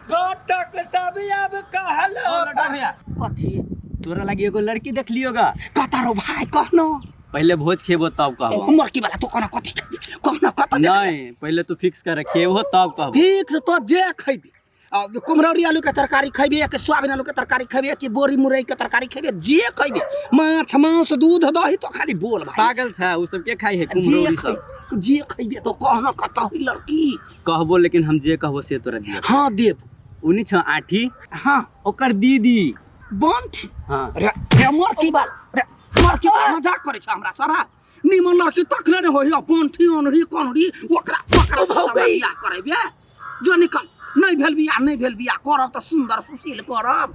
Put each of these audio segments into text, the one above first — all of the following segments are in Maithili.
घटक सब अब कहलो भैया कथी तोरा लागी एगो लड़की देख लियोगा कता रो भाई कहनो पहले भोज खेबो तब कहबो उमर की वाला तू कहना कथी कहना कता नहीं पहले तू फिक्स कर खेबो तब कहबो फिक्स तो जे खैबी आ कुम्हरौरी आलू के तरकारी खैबे कि सोयाबीन आलू के तरकारी खैबे कि बोरी मुरई के तरकारी खैबे जे खैबे माछ मांस दूध दही तो खाली बोल भाई पागल था उ सब के खाई है जे कुम्हरौरी सब जे खैबे तो कहना कता हुई लड़की कहबो लेकिन हम जे कहबो से तोरा दियो हाँ देव उनी छ आठी हाँ ओकर दीदी बंठी हाँ रे रे मोर की बात रे मोर की बात मजाक करे छ हमरा सारा निमन लड़की तकले ने होई बंठी अनरी कनरी ओकरा ओकरा से हमरा बियाह करेबे जो निकल नहीं भेल बियाह नहीं भेल बियाह करब तऽ सुंदर सुशील करब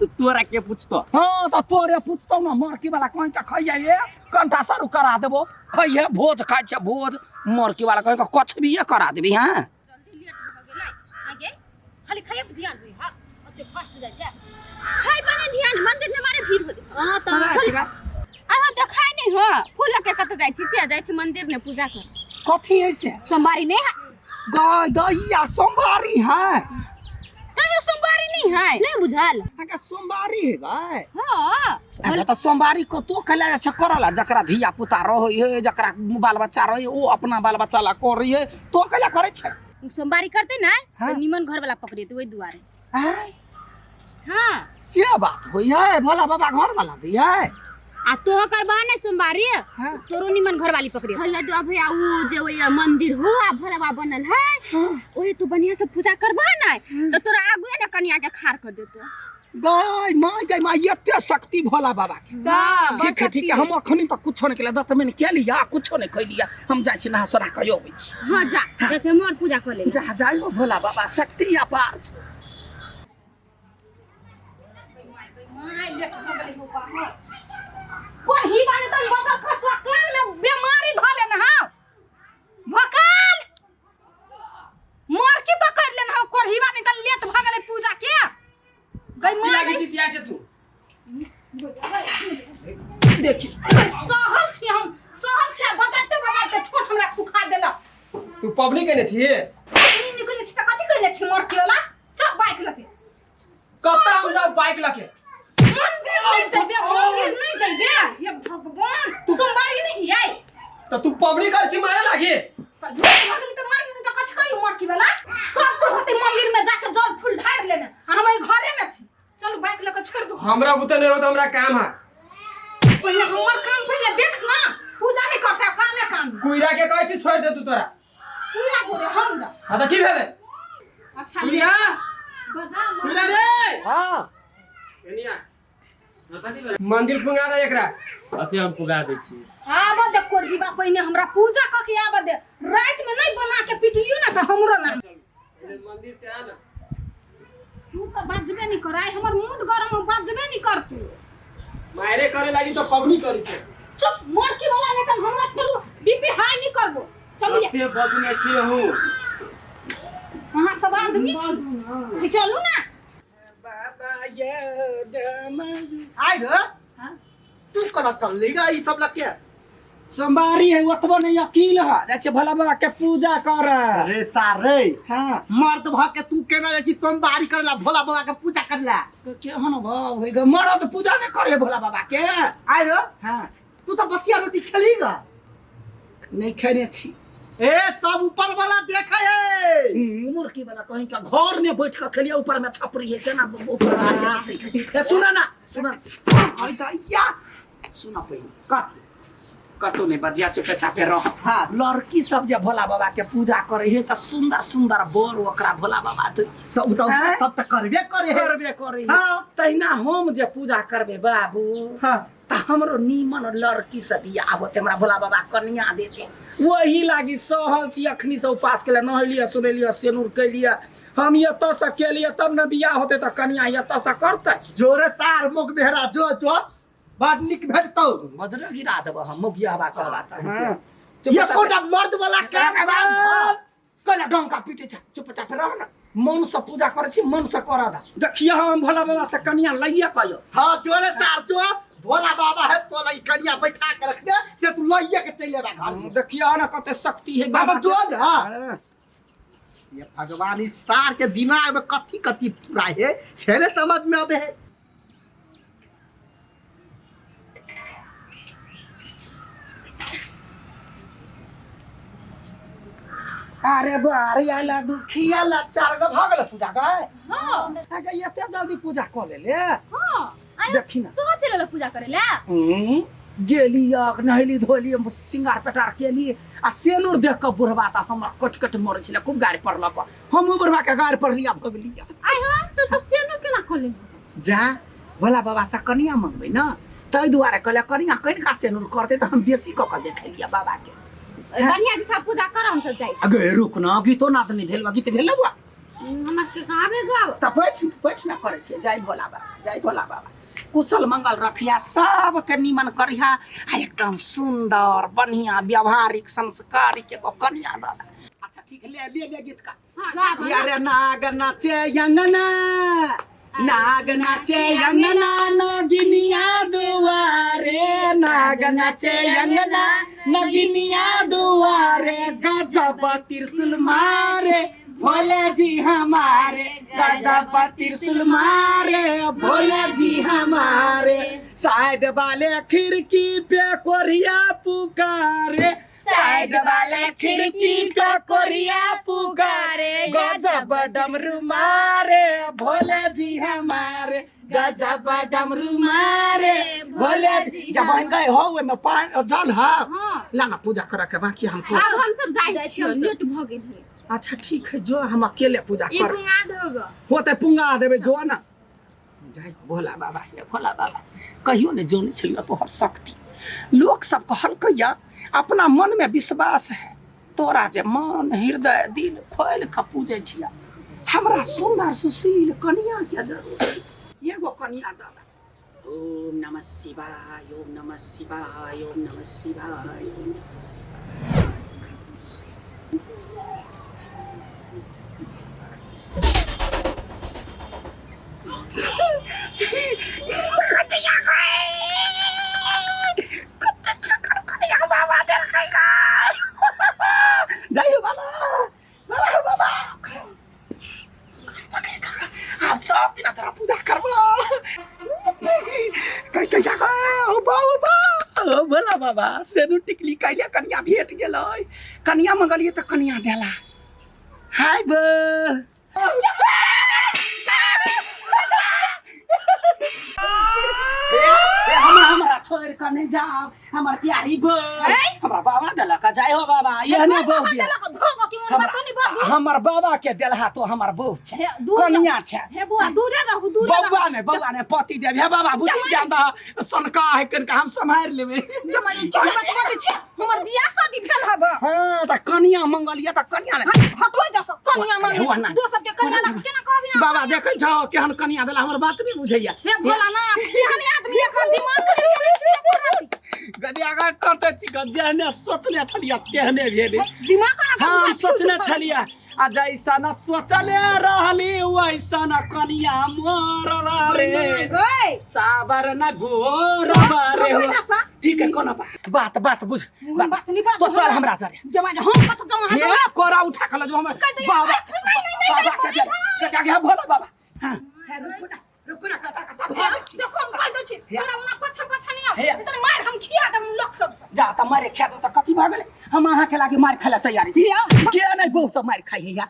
तो तोरा के पूछतो हाँ तऽ तोरे पूछतौ ने मरकी वाला कहीं के खइये कंटा सरू करा देबो खइये भोज खाइ छै भोज मरकी वाला कहीं के कछबिये करा देबी हाँ जल्दी लेट भऽ गेलै आगे खाली खाइए पर ध्यान रही हाँ ओते फास्ट जाइ छै खाइ पर नहि ध्यान मंदिर में मारे भीड़ होते हां तऽ अहाँ देखाय नहीं हो फूल लऽ के कतऽ जाइ छी से जाइ छी मंदिर में पूजा कर कथी है से सोमवारी नहीं है गाय दैया सोमवारी है तैयो सोमवारी नहीं है नहीं बुझल अहाँके सोमवारी है गाय हाँ अरे तऽ सोमवारी को तो कैला जाइ छै करऽ ला जकरा धिया पुता रहै है जकरा बाल बच्चा रहै ओ अपना बाल बच्चा ला करै है तो कैला करै छै सोमवारी करते ना हाँ। तो निमन घर वाला पकड़ेते वही दुआरे आँय, हाँ से बात होइ है भोला बाबा घर वाला दी है आ तोह करबा ने सोमवारी हाँ। तोरो निमन घर वाली पकड़े लड्डू भैया उ जे ओइ मंदिर हो आ भोला बाबा बनल है ओहे तू बढ़िया से पूजा करबा ना तो तोरा आगुए ने कनिया के खार कर देतो गाय माय गाय माय एते शक्ति भोला बाबा के तऽ ठीक है ठीक है हम अखनी तक कुछो नहीं केलियै दस मिनट के लिया कुछो नहीं खैलिया हम जाइ छी नहा सोना के अबै छी हाँ जा जा छै मोर पूजा कर ले जा जाइ हो भोला बाबा शक्ति अपार कोन ही बाने तन बदल खसवा कान में बीमारी धऽ लेने हौ भोकाल मोर की पकड़ लेने हौ कोरही बाने तन लेट भऽ गेलै पूजा के गई की मार लागे चिचिया छै तू देखी सहल छी हम सहल छी बजाते बजाते ठोठ हमरा सुखा देलक तू पबनी केने छी निकले छी तऽ कथी कहने छी मोर की वाला सब बाइक लके कत्ता हम जाऊ बाइक लके मंदिर नहीं जइबे मंदिर नहीं जइबे हे भगवान सोमवारी नहीं आई त तू पबनी कर छी मारे लागी त लेट भऽ गेली तऽ मार गेली तऽ कथी करी मरकी वाला सब तो होते मंदिर में जाके जल फूल ढार लेने आ हम एहि घरे में छी चलू बाइक लऽ के छोड़ दू हमरा बुते नहीं होत हमरा काम है पहिले हमर काम पहिले देख ना पूजा नहीं करता कामे काम कुइरा के कहै छी छोड़ दे तू तोरा पूरा गोरे हम जा हां त की भेलै अच्छा कुइरा बजा मर कुइरा रे हां एनिया मंदिर पुंगा दे एकरा अच्छा हम पुगा दै छी आब दे कोढ़ीबा पहिने हमरा पूजा कऽ के आब दे राति में नहीं बना के पिटलियो ना तऽ हमरो ना मंदिर से आ ना तू तऽ बाजबे नहीं कर आइ हमर मूड गरम हो बाजबे नहीं कर तू मारे करे लागी तो पबनी करी छै चुप मोरकी वाला नहीं तऽ हमरा फेरो बीपी हाई नहीं करबो चलू ये कते बजने छी अहूँ अहाँ सब आदमी छी कि चलू ना बाबा ये डमरू। आइ रे तू कतऽ चलली गा ई सब लके सोमवारी है ओतबो नहीं यकीन है जाइ छै भोला बाबा के पूजा कर रे सार रे हाँ मर्द भ के तू केना जाइ छी सोमवारी करला भोला बाबा के पूजा करला केहन भाव होइ गे मरद पूजा नहीं करे भोला बाबा के आइ रे हाँ तू तऽ बसिया रोटी खेली गा नहीं खेने छी ए सब ऊपर वाला देखे है मुर्गी वाला कहीं का घर में बैठ के खेलिए ऊपर में छपरी है केना ऊपर आ के सुना ना सुना आई त या सुना पहिले कथी कतौ नहीं बजिया चुपे चापे रह हाँ। लड़की सब जे भोला बाबा के पूजा करे है त सुंदर सुंदर बर ओकरा भोला बाबा दे सब तो हैं? सब तऽ करबे करे है करबे करे है हाँ। तहिना हम जे पूजा करबे बाबू हाँ त हमरो नीमन लड़की से बियाह होते हमरा भोला बाबा कनिया देते वही लागी सहल छी अखनी से उपास के नहेलिए सुनेलिए सेनुर केलिए हम एतऽ से केलिए तब ने बियाह होते त कनिया एतऽ से करतै जोरे तार मुख बेहरा जो जो बड़ नीक भेटतौ मजरे गिरा देबो हम मुखिया कहबा त हां एकोटा मर्द वाला काम काम हाँ। कैला डंका पीटे छ चुपचाप रह न मन से पूजा करै छी मन से कर दा देखिए हम भोला बाबा से कनिया लइए कहियो हाँ जोरे तार जो भोला बाबा है तो लई कनिया बैठा के रखने से तू लइए के चलि एबा घर में देखिए न कते शक्ति है बाबा बाबा जो ना हाँ। ये भगवान इस सार के दिमाग में कथी कथी पूरा है से ने समझ में आवे है। अरे बारी आला दुखिया ला चार गो भऽ गेल पूजा गए। हाँ। अगे एते जल्दी पूजा कऽ लेले। हाँ। देखी ना तू चलल पूजा करे ला। गेली नहेली धोली श्रृंगार पेटार केली आ सेनुर देख कऽ बुढ़बा तऽ हमर कट कट मरै छलै, खूब गारि पड़लक। हमहूँ बुढ़बा के गारि पड़लियै आ भगलियै। आइ हो तो तो सेनुर केना कऽ लेलही? जा भोला बाबा से कनिया मंगबै ने, ताहि दुआरे कहलियै कनिया कनिका सेनुर करतै तऽ हम बेसी कऽ कऽ देखेलियै बाबा के। बढ़िया दिखा पूजा कर, हम सब जाइ। अगे रुक ना, गीतो नाद नहि भेल बा, गीत भेल बा? हमरा सबके कहाँ आबे गाव। तऽ बैठ बैठ ना करै छियै। जय भोला बाबा, जय भोला बाबा, कुशल मंगल रखिया, सबके निमन करिहा आ एकदम सुंदर बढ़िया व्यवहारिक संस्कारिक एगो कनिया दऽ दे। अच्छा ठीक, ले ले ले गीत का। हाँ, यारे नाग नाचे अंगना, नाग नाचे अंगना, नगिनिया दुआरे, नाग नाचे अंगना, नगिनिया दुआरे, गजब त्रिशूल मारे भोले जी हमारे, गजब त्रिशूल मारे भोले जी हमारे। साइड वाले खिड़की पे कोरिया पुकारे, साइड वाले खिड़की पे कोरिया पुकारे, गजब डमरू मारे भोले जी हमारे, गजब डमरू मारे भोले जी। जब बहन गए हो ओहिमे पानि जल है। हाँ। ला ना पूजा करे के बाकी हमको। आब हम सब जाइ छियै, लेट भऽ गेल है। अच्छा ठीक है, जो हम अकेले पूजा ई कर पुंगा दोगे। होते पुंगा देबै, जो ना जय भोला बाबा। हे भोला बाबा, कहियो ने जानै छलियै तोहर शक्ति। लोक सब कहलकैया अपना मन में विश्वास है तोरा, जे मन हृदय दिल खोलि कऽ पूजै छियै। हमरा सुंदर सुशील कनिया के जरूरत है, एगो कनिया दादा। ओम नमः शिवाय, ओम नमः शिवाय, ओम नमः शिवाय, ओम नमः शिवाय। जय हो बाबा, बाबा हो बाबा। आब सब दिना तोरा पूजा करबो। कहते जा ओ बाबा, ओ भोला बाबा, सेनु टिकली कैले कनिया भेट गेलै। कनिया मंगलियै तऽ कनिया देला। हाय बो। हमरा हमरा छोड़ि कऽ नहि जाउ हमर प्यारी बो। हमरा बाबा देलक। जय हो बाबा, एहने बहू दिया। हमर बाबा के देलहा तो हमर बहू छै, कनिया छै। हे बुआ, दूरे रहू, दूरे। बौआ ने, बौआ ने पति देव। हे बाबा, बुद्धि ज्ञान दह, सनका है कनिका हम सम्हारि लेबै। हमर बियाह शादी भेल हब। हाँ तऽ कनिया मंगलियै तऽ कनिया ने हटो जा सब कनिया मांगे, दोसर के कनिया ला केना कहबी? बाबा देखै छौ केहन कनिया देला, हमर बात नहि बुझैया। हे भोलानाथ, केहन आदमी, एकर दिमाग के छै गदिया गा कते छी, जेहने सोचने छलियै तेहने भेलै दिमाग। हम सोचने छलियै आ जैसा न सोचले रहली वैसा न कनिया मोर रे, साबर न गोर रे। ठीक है, कोनो बात बात बात बुझ बात नहीं बात तो चल हमरा जरे। हम कत जाऊं? हे कोरा उठा के ल जो हमर बाबा, बाबा के दे के के भोला बाबा। हां रुकू ना, रुकू ना, कता कता। देखो हम कह दै छी, हमरा ओना पछा पछा नहीं आउ, तोर मार हम खिया देब लोक सब। जा त मारे खिया दो त कथी भऽ गेलै? हम अहाँ के लागे मार खाय तैयारी छी। के नहीं बहु सब मार खाइ है।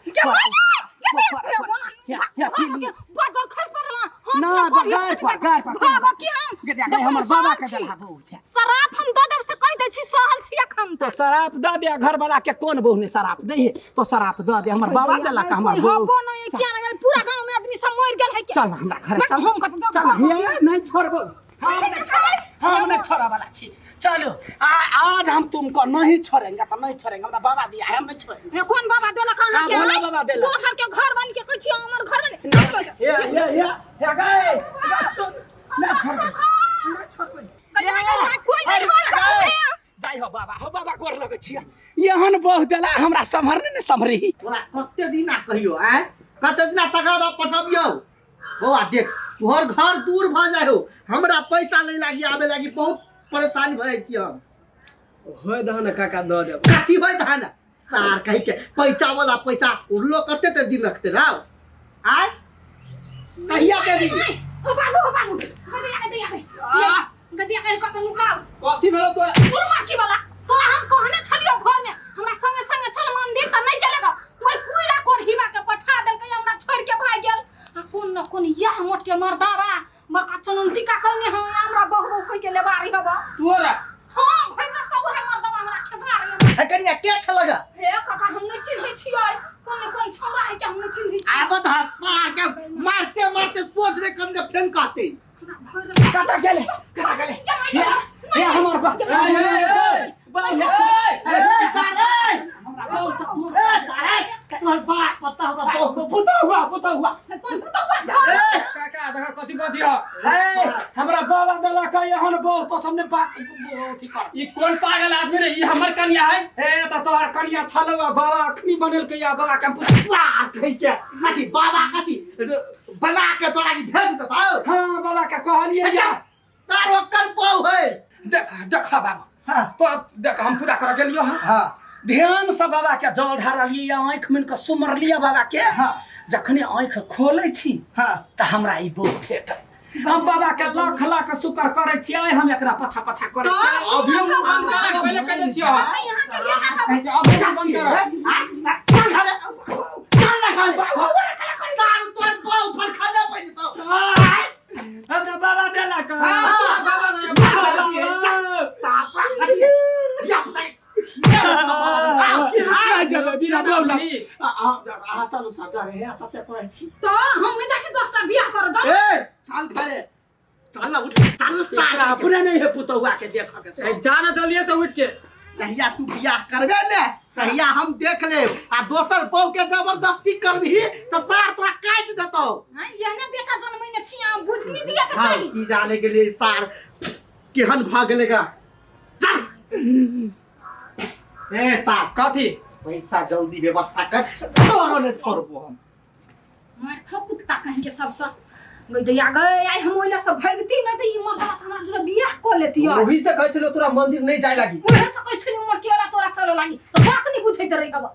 ना गार पर, गार पर। भागो की हम हमर बाबा के देलहा बहु छै। शराब हम दऽ देब से कहि दै छी, सहल छी अखन। तो शराब दऽ दे, घर वाला के कोन बहु ने शराब दै है? तो शराब दऽ दे, हमर बाबा देलक हमर बहु। कोनो किया ना गेल, पूरा गांव में आदमी सब मरि गेल है। चल हमरा घर चल। हम कत चल, नहीं छोड़बो हम, नहीं हम, नहीं छोड़े वाला छी। चलो आज हम तुमको नहीं छोड़ेंगे तो नहीं छोड़ेंगे। हमरा बाबा दिया है, हम नहीं छोड़ेंगे। कोन बाबा देलक अहाँ के? भोला बाबा देलक। दोसर के घर बन के कहै छी हमर घर बन। हे हे हे हे गए ना छोड़बे, ना छोड़बे। कोई नहीं होय। जाय हो बाबा, हो बाबा, गोर लगै छियै। एहन बहु देला हमरा, सम्हरने ने सम्हरी। तोरा कते दिना कहियो आय, कते दिना तगादा पठबियौ? बौआ देख, तोहर घर दूर भऽ जाइ हो, हमरा पैसा लै लागी आबे लागी बहुत परेशानी भऽ जाइ छी हम। होय दह ने काका, दऽ देब। कथी होय दह ने? सार कहि के पैसा वाला पैसा उड़लो कते ते दिन रखते रहो आय कहिया देबी हो बाबू हो बाबू गदिया के दैया के गदिया के कत नुकाओ कथी भेलो तोरा गुरमाकी वाला तोरा हम कहने छलियो घर में हमरा संगे संगे चल मंदिर त नहीं गेले ग ओइ कुइरा कोरहिबा के पठा देलकै हमरा छोड़ के भाग गेल आ कोन न कोन याह मोट के मर्दाबा बड़का चुनौती का कहने हम हमरा बहु बहु कह के लेबारी हब तोरा हां घर में सब है मर्दाबा हमरा खेदारी हब हे कनिया के छलग हे काका हम नहीं चिन्है छियै कोन न कोन छौड़ा है के हम नहीं चिन्है छियै आबत हस्ता के मारते मारते सोच रे कम के फेन कहते हमरा भर रहे कतऽ गेलै कतऽ गेलै हे हे हमर बा ए, ए, ए, बा हे ए सारे हमरा बहुत से दूर ए सारे तोहर बाप पता होगा बहु पुता हुआ पुता हुआ कोन पुतौआ घर ए काका देखा कथी बजी ह ए हमरा बाबा देलक एहन बहुत तो सबने बात अथी कर ई कोन पागल आदमी रे ई हमर कन्या है ए त तोहर कनिया छलौ आ बाबा अखनी बनेलकै आ बाबा के हम पूछ सार कहि के कथी बाबा कथी बना के तोरा की भेज देता हाँ बाबा के कहलियै या तार ओकर बहु है देख देख बाबा हाँ तो देख हम पूजा कर गेलियो हाँ हाँ ध्यान से बाबा के जल ढारलियै आँखि मुनि के सुमरलियै बाबा के हाँ। जखने आँखि खोलै छी हाँ तऽ हमरा ई बोल भेटल हम बाबा के लाख लाख शुक्र करै छियै हम एकरा पाछा पाछा करै छियै अभी मुंह बंद कर पहले कह दे छियो यहाँ के बेटा हम अभी मुंह बंद कर चल घरे चल ना घरे तार तोर बहु तोर खाना पड़ि जेतौ हमरा बाबा देलक हां तोरा बाबा दे तार कथी या पुता नहि जेबै बिना बोलला अहाँ चलू सब डरे है सत्य कहै छी तो हम नहीं जाइ छी 10 टा बियाह कर जाउ ए चल घरे चल ना उठ चल एकरा तार अपने नहीं है पुतौआ के देखऽ के शौक। जा ना जल्दी से उठ के कहिया तू बियाह करबे ने कहिया हम देख लेब आ दोसर बहु के जबरदस्ती करबही तऽ सार तोरा काटि देतौ हां एहने बेटा जनमैने छी अहाँ बुझनी दिया के हाँ चाही की जाने के लिए सार केहन भऽ गेलै गा चल ए सार कथी पैसा जल्दी व्यवस्था कर तोरो ने छोड़बो हम मार खो कुत्ता कहीं के सबसे गई दैया गए आई हम ओइला से भगती नहीं त ई मर्दवा त हमरा जोरे बियाह क लेती ओही से कहै छलो तोरा मंदिर नहीं जाय लागी उहे से कहै छली मोर के तोरा चले लागी त बात नहीं बुझैत रही हब